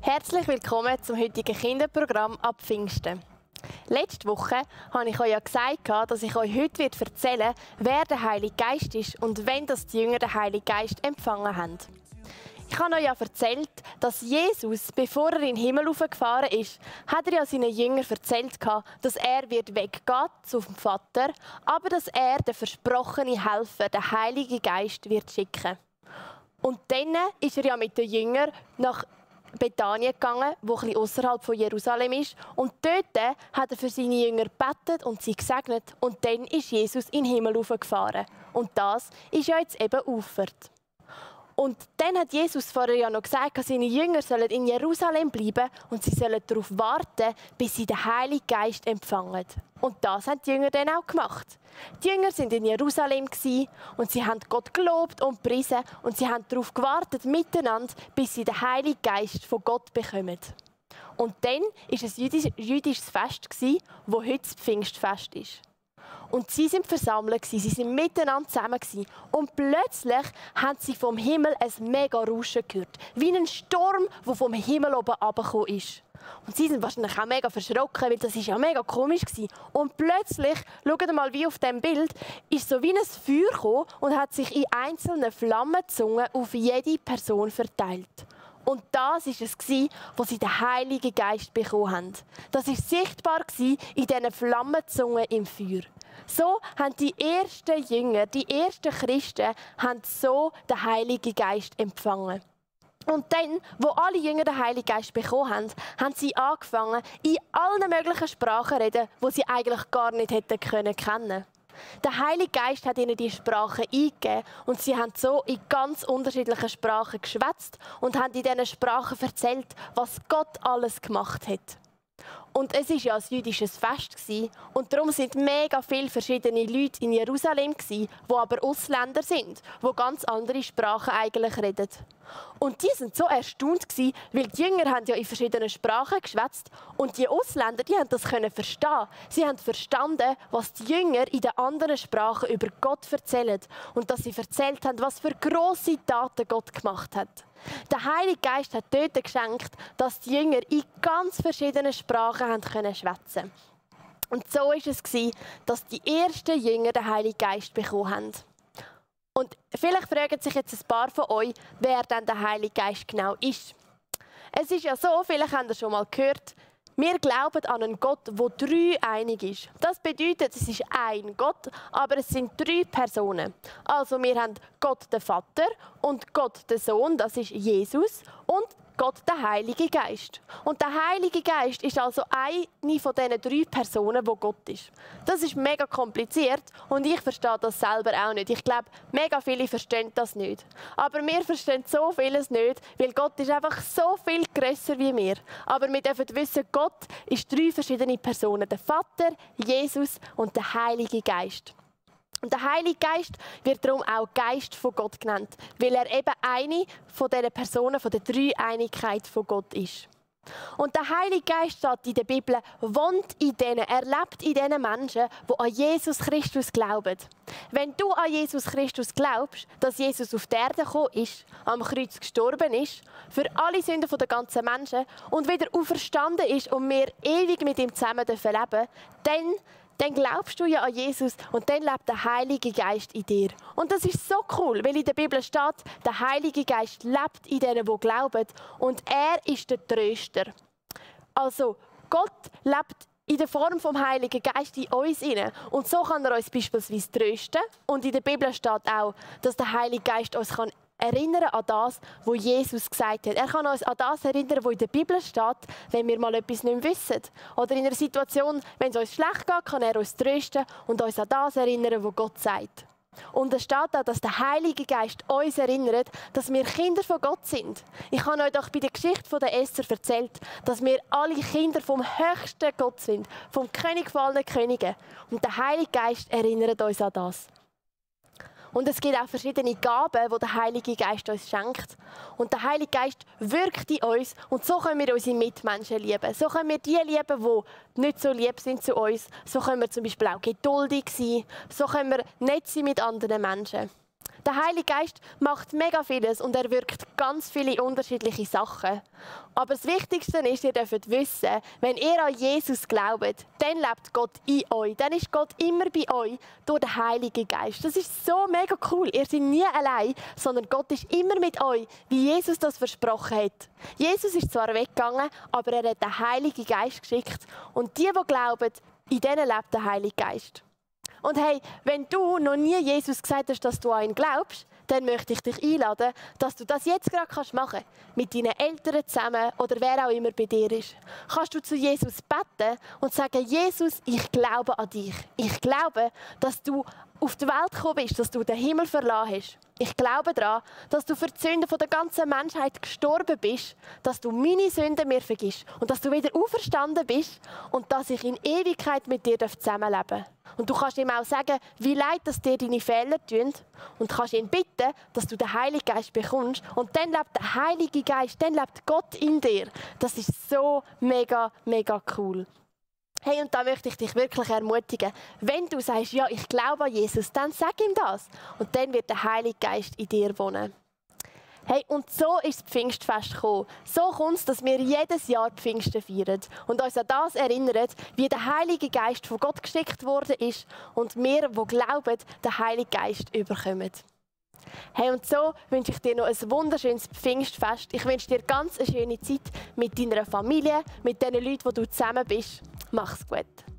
Herzlich willkommen zum heutigen Kinderprogramm ab Pfingsten. Letzte Woche habe ich euch ja gesagt, dass ich euch heute erzählen werde, wer der Heilige Geist ist und wann die Jünger den Heiligen Geist empfangen haben. Ich habe euch ja erzählt, dass Jesus, bevor er in den Himmel hochgefahren ist, hat er ja seinen Jüngern erzählt, dass er weggehen zum Vater, aber dass er den versprochenen Helfer, den Heiligen Geist, wird schicken. Und dann ist er ja mit den Jüngern nach Bethanien gegangen, wo etwas außerhalb von Jerusalem ist. Und dort hat er für seine Jünger gebetet und sie gesegnet. Und dann ist Jesus in den Himmel hochgefahren. Und das ist ja jetzt eben aufwärts. Und dann hat Jesus vorher ja noch gesagt, dass seine Jünger sollen in Jerusalem bleiben und sie sollen darauf warten, bis sie den Heiligen Geist empfangen. Und das haben die Jünger dann auch gemacht. Die Jünger sind in Jerusalem und sie haben Gott gelobt und gepriesen und sie haben darauf gewartet miteinander, bis sie den Heiligen Geist von Gott bekommen. Und dann war es ein jüdisches Fest, das heute das Pfingstfest ist. Und sie sind versammelt, sie sind miteinander zusammen. Und plötzlich haben sie vom Himmel ein mega Rauschen gehört. Wie ein Sturm, der vom Himmel oben herabgekommen ist. Und sie sind wahrscheinlich auch mega verschrocken, weil das ja mega komisch war. Und plötzlich, schaut mal wie auf diesem Bild, ist so wie ein Feuer gekommen und hat sich in einzelnen Flammenzungen auf jede Person verteilt. Und das war es, wo sie den Heiligen Geist bekommen haben. Das war sichtbar in diesen Flammenzungen im Feuer. So haben die ersten Jünger, die ersten Christen, haben so den Heiligen Geist empfangen. Und dann, wo alle Jünger den Heiligen Geist bekommen haben, haben sie angefangen, in allen möglichen Sprachen zu reden, die sie eigentlich gar nicht hätten kennen. Der Heilige Geist hat ihnen die Sprachen eingegeben und sie haben so in ganz unterschiedlichen Sprachen geschwätzt und haben in diesen Sprachen erzählt, was Gott alles gemacht hat. Und es war ja ein jüdisches Fest und darum sind mega viele verschiedene Leute in Jerusalem die aber Ausländer sind, die ganz andere Sprachen eigentlich reden. Und die sind so erstaunt weil die Jünger haben ja in verschiedenen Sprachen geschwätzt und die Ausländer, die haben das verstehen. Sie haben verstanden, was die Jünger in den anderen Sprachen über Gott erzählen und dass sie erzählt haben, was für grosse Taten Gott gemacht hat. Der Heilige Geist hat dort geschenkt, dass die Jünger in ganz verschiedenen Sprachen schwätzen konnten. Und so war es, dass die ersten Jünger den Heiligen Geist bekommen haben. Und vielleicht fragen sich jetzt ein paar von euch, wer denn der Heilige Geist genau ist. Es ist ja so, vielleicht habt ihr schon mal gehört, wir glauben an einen Gott, der dreieinig ist. Das bedeutet, es ist ein Gott, aber es sind 3 Personen. Also wir haben Gott den Vater und Gott den Sohn, das ist Jesus, und Gott der Heilige Geist. Und der Heilige Geist ist also eine von diesen 3 Personen, die Gott ist. Das ist mega kompliziert und ich verstehe das selber auch nicht. Ich glaube, mega viele verstehen das nicht. Aber wir verstehen so vieles nicht, weil Gott ist einfach so viel grösser wie wir. Aber wir dürfen wissen, Gott ist 3 verschiedene Personen. Der Vater, Jesus und der Heilige Geist. Und der Heilige Geist wird darum auch Geist von Gott genannt, weil er eben eine von diesen Personen von der Dreieinigkeit von Gott ist. Und der Heilige Geist, steht in der Bibel, wohnt in denen, er lebt in diesen Menschen, die an Jesus Christus glauben. Wenn du an Jesus Christus glaubst, dass Jesus auf die Erde gekommen ist, am Kreuz gestorben ist, für alle Sünden der ganzen Menschen und wieder auferstanden ist und wir ewig mit ihm zusammen leben dürfen, dann glaubst du ja an Jesus und dann lebt der Heilige Geist in dir. Und das ist so cool, weil in der Bibel steht, der Heilige Geist lebt in denen, die glauben und er ist der Tröster. Also Gott lebt in der Form vom Heiligen Geist in uns hinein. Und so kann er uns beispielsweise trösten. Und in der Bibel steht auch, dass der Heilige Geist uns erinnern an das, was Jesus gesagt hat. Er kann uns an das erinnern, was in der Bibel steht, wenn wir mal etwas nicht wissen. Oder in einer Situation, wenn es uns schlecht geht, kann er uns trösten und uns an das erinnern, was Gott sagt. Und es steht auch, dass der Heilige Geist uns erinnert, dass wir Kinder von Gott sind. Ich habe euch doch bei der Geschichte von der Esther erzählt, dass wir alle Kinder vom höchsten Gott sind, vom König von allen Königen. Und der Heilige Geist erinnert uns an das. Und es gibt auch verschiedene Gaben, die der Heilige Geist uns schenkt. Und der Heilige Geist wirkt in uns und so können wir unsere Mitmenschen lieben. So können wir die lieben, die nicht so lieb sind zu uns. So können wir zum Beispiel auch geduldig sein. So können wir nett sein mit anderen Menschen. Der Heilige Geist macht mega vieles und er wirkt ganz viele unterschiedliche Sachen. Aber das Wichtigste ist, ihr dürft wissen, wenn ihr an Jesus glaubt, dann lebt Gott in euch. Dann ist Gott immer bei euch durch den Heiligen Geist. Das ist so mega cool. Ihr seid nie allein, sondern Gott ist immer mit euch, wie Jesus das versprochen hat. Jesus ist zwar weggegangen, aber er hat den Heiligen Geist geschickt. Und die glauben, in denen lebt der Heilige Geist. Und hey, wenn du noch nie Jesus gesagt hast, dass du an ihn glaubst, dann möchte ich dich einladen, dass du das jetzt gerade machen kannst. Mit deinen Eltern zusammen oder wer auch immer bei dir ist. Kannst du zu Jesus beten und sagen, Jesus, ich glaube an dich. Ich glaube, dass du auf die Welt gekommen bist, dass du den Himmel verlassen hast. Ich glaube daran, dass du für die Sünden der ganzen Menschheit gestorben bist, dass du meine Sünden mir vergisst und dass du wieder auferstanden bist und dass ich in Ewigkeit mit dir zusammenleben darf. Und du kannst ihm auch sagen, wie leid dass dir deine Fehler tun und kannst ihn bitten, dass du den Heiligen Geist bekommst und dann lebt der Heilige Geist, dann lebt Gott in dir. Das ist so mega, mega cool. Hey, und da möchte ich dich wirklich ermutigen, wenn du sagst, ja, ich glaube an Jesus, dann sag ihm das. Und dann wird der Heilige Geist in dir wohnen. Hey, und so ist das Pfingstfest gekommen. So kommt es, dass wir jedes Jahr Pfingsten feiern und uns an das erinnern, wie der Heilige Geist von Gott geschickt worden ist und wir, die glauben, den Heiligen Geist überkommen. Hey, und so wünsche ich dir noch ein wunderschönes Pfingstfest. Ich wünsche dir ganz eine schöne Zeit mit deiner Familie, mit den Leuten, wo du zusammen bist. Mach's gut.